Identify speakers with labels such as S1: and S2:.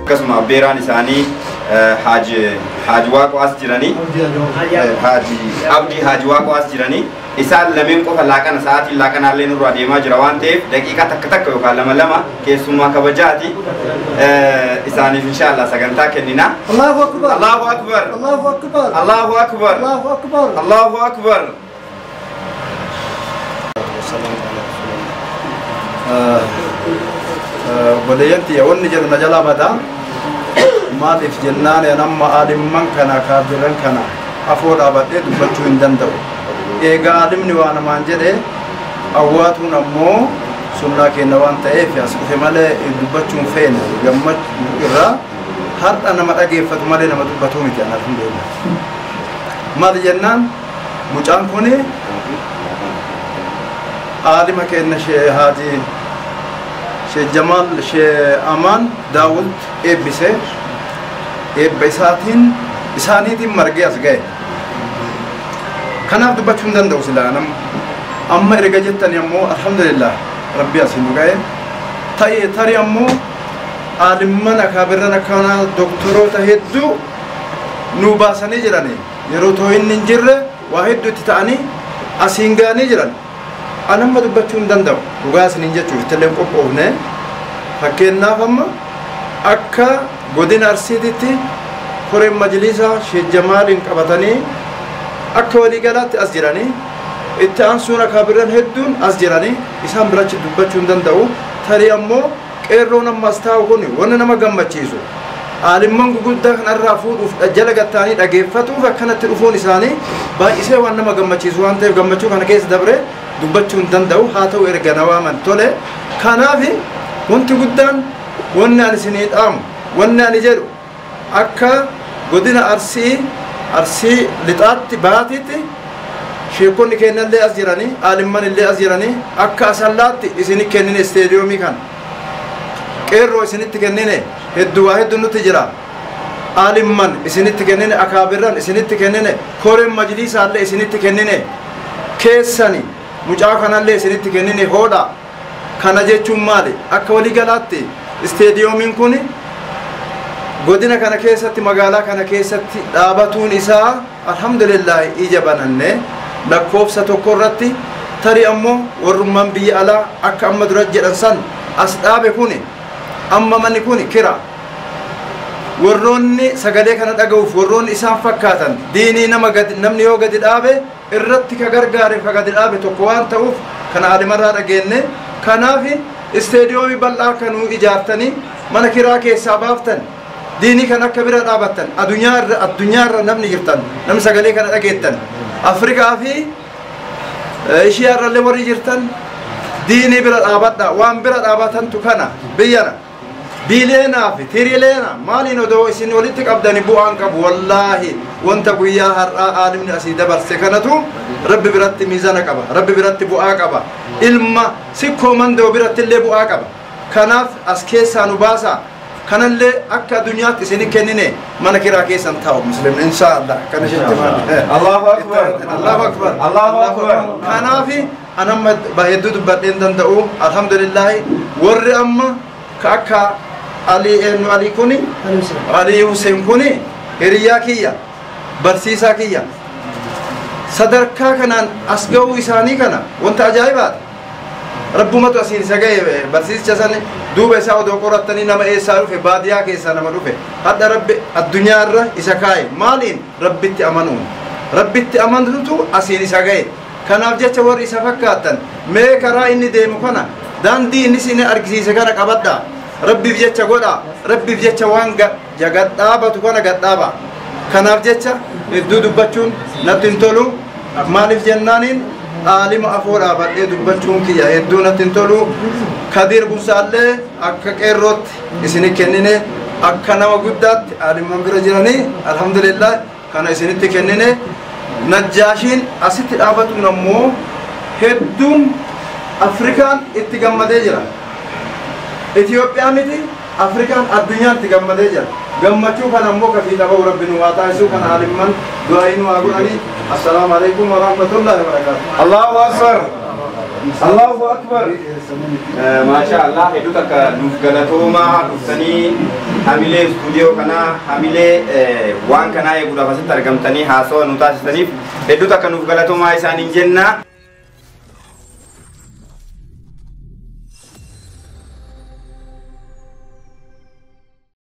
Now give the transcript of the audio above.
S1: Akkasuma abbeeraan isaanii Haaji Waaqoo as jiranii, Haaji Abdii Haaji Waaqoo as jiranii, isaan lameen qofa laaqana sa'aatiin laaqanaallee nurraa deemaa jira waan ta'eef daqiiqaa takka takka yookaan lama lama keessummaa kabajaati isaaniif inshaallah sagantaa kennina.
S2: Allahu Akbar.
S1: Allahu Akbar.
S2: Allahu Akbar.
S1: Allahu Akbar.
S2: Allahu Akbar.
S1: Allahu Akbar.
S3: Obboleeyyanti wanni jedhu na jalaa badaa. Maaliif jennaan amma aalimman kana kaafiran kana afoo dhaabadhee dubbachuu hin danda'u. Egaa aalimni waa namaan jedhe awwaatuun ammoo sunnaa kenna waan ta'eef as dhufe malee dubbachuun feene gammachuu irraa har'a nama dhageeffatu malee nama dubbatuu miti an alhamdulillah. Maali jennaan mucaan kuni aalima kenna shee Haaji Shee Jamaal Shee Amaan Daawud eebbise. Eebba isaatiin isaaniitiin margee as ga'e. Kanaaf dubbachuu hin danda'u silaa nama. Amma erga jettani ammoo alhamdulillah rabbi asiin nu ga'e. Ta'e tarii ammoo aalimman akaabirran akkanaa doktoroota hedduu nu baasanii jirani. Yeroo too inni hin jirre waa hedduu itti ta'anii asiin ga'anii jiran. An amma dubbachuu hin danda'u. Dhugaa isiniin jechuuf ittillee hin qophoofne. Fakkeenyaaf amma akka godina Arsiititti koreen majliisa Sheekh Jamaaliin qabatanii akka waliigalaatti as jiranii itti aansuun akaabirran hedduun as jiranii isaan birachi dubbachuu hin danda'u. Tarii ammoo qeerroon amma as taa'u kun wanna nama gammachiisu aalimman guguddaa kanarraa fuudhuuf jala gattaanii dhageeffatuuf akkanatti dhufuun isaanii baay'isee waan nama gammachiisu waan ta'eef gammachuu kana keessa dabre dubbachuu hin danda'u. Haa ta'u erga na waaman tole. Kanaaf wanti guddaan wanni ani isinii dhaamu wanni ani jedhu akka godina Arsii lixaatti baatiitti sheekonni kennallee as jiranii aalimman illee as jiranii akka asallaatti isini kennine isteediyoomii kana qeerroo isinitti kennine hedduu waa hedduu nutti jira. Aalimman isinitti kennine, akaabirran isinitti kennine, koreen majliisaallee isinitti kennine, keessani mucaa kanallee isinitti kennine hoodha. Kana jechuun maali? Akka waliigalaatti isteediyoomiin kun godina kana keessatti magaalaa kana keessatti dhaabatuun isaa alhamdulillah ija bananne lakkoofsa tokko irratti tarii ammoo warrummaan biyya alaa akka amma dura jedhan san as dhaabe kuni amma manni kuni kira. Warroonni sagalee kana dhaga'uuf warroonni isaan fakkaatan diinii nama gadi namni yoo gadi dhaabe irratti ka gargaareef ka gadi dhaabe tokko waan ta'uuf kana aalimarraa dhageenne. Kanaaf isteediyoomii bal'aa kanuu ijaartanii mana kiraa keessaa baaftan diinii kan akka bira dhaabattan addunyaarra namni jirtan namni sagalee kana dhageettan Afrikaa fi Ishiyaarrallee warri jirtan diinii bira dhaabadha. Waan bira dhaabatantu kana biyyana biileenaa fi tiriileena maaliin odoo isin walitti qabdani bu'aan qabu. Wallaahi wanta guyyaa har'aa aalimni asii dabarse kanatu rabbi biratti miizana qaba, rabbi biratti bu'aa qaba, ilma sikkoo mandoo biratti illee bu'aa qaba. Kanaaf as keessaa nu baasa. Kanallee akka addunyaatti isin kennine mana kiraa keessan taa'u muslimni inshaallah. Kana jetti maal?
S1: Allahu Akbar.
S3: Allahu Akbar.
S1: Allahu Akbar.
S3: Kanaaf an amma hedduu dubbadhee hin danda'u. Alhamdulillah warri amma ka akka Ali eenyu Ali kuni Ali Hussein kuni hiriyaa kiyya barsiisaa kiyya sadarkaa kanaan as ga'uu isaanii kana wanta ajaa'ibaati. Rabbumatu asiin isa ga'e barsiisicha san duuba isaa odoo qorattanii nama eessaa dhufe baadiyaa keessaa nama dhufe hadha rabbi addunyaarra isa kaa'e maaliin rabbitti amanuun rabbitti amanuutu asiin isa ga'e. Kanaaf jecha warri isa fakkaattan mee karaa inni deemu kana daandii inni isin argisiise kana qabadha. Rabbiif jecha godha, rabbiif jecha waan gadhaabatu kana gadhaaba. Kanaaf jecha hedduu dubbachuun natti hin tolu. Maaliif jennaaniin aalima afoo dhaabadhee dubbachuun kiyya hedduu natti hin tolu. Kadiir Bunsaallee akka qeerrootti isini kennine akka nama guddaatti aalimman bira jiranii alhamdulillah kana isinitti kennine. Najjaashiin asitti dhaabatuun ammoo hedduun Afrikaan itti gammadee jira. Itoophiyaa miti Afrikaan addunyaan itti gammadee jira. Gammachuu kana ammoo ka fiixa ba'u rabbi nu haa taasisu. Kana aalimman du'aa nu haa godhanii. Assalaamu alaikum wa rahmatullahi wa barakaatuh.
S1: Allahu Akbar. Allahu akbar. Maasha Allah, hedduu takka nuuf galatoomaa. Dhuftanii hamilee istuudiyoo kanaa, hamilee waan kanaa eeguudhaaf asitti argamtanii haasawa nu taasisaniif hedduu takka nuuf galatoomaa isaaniin jenna.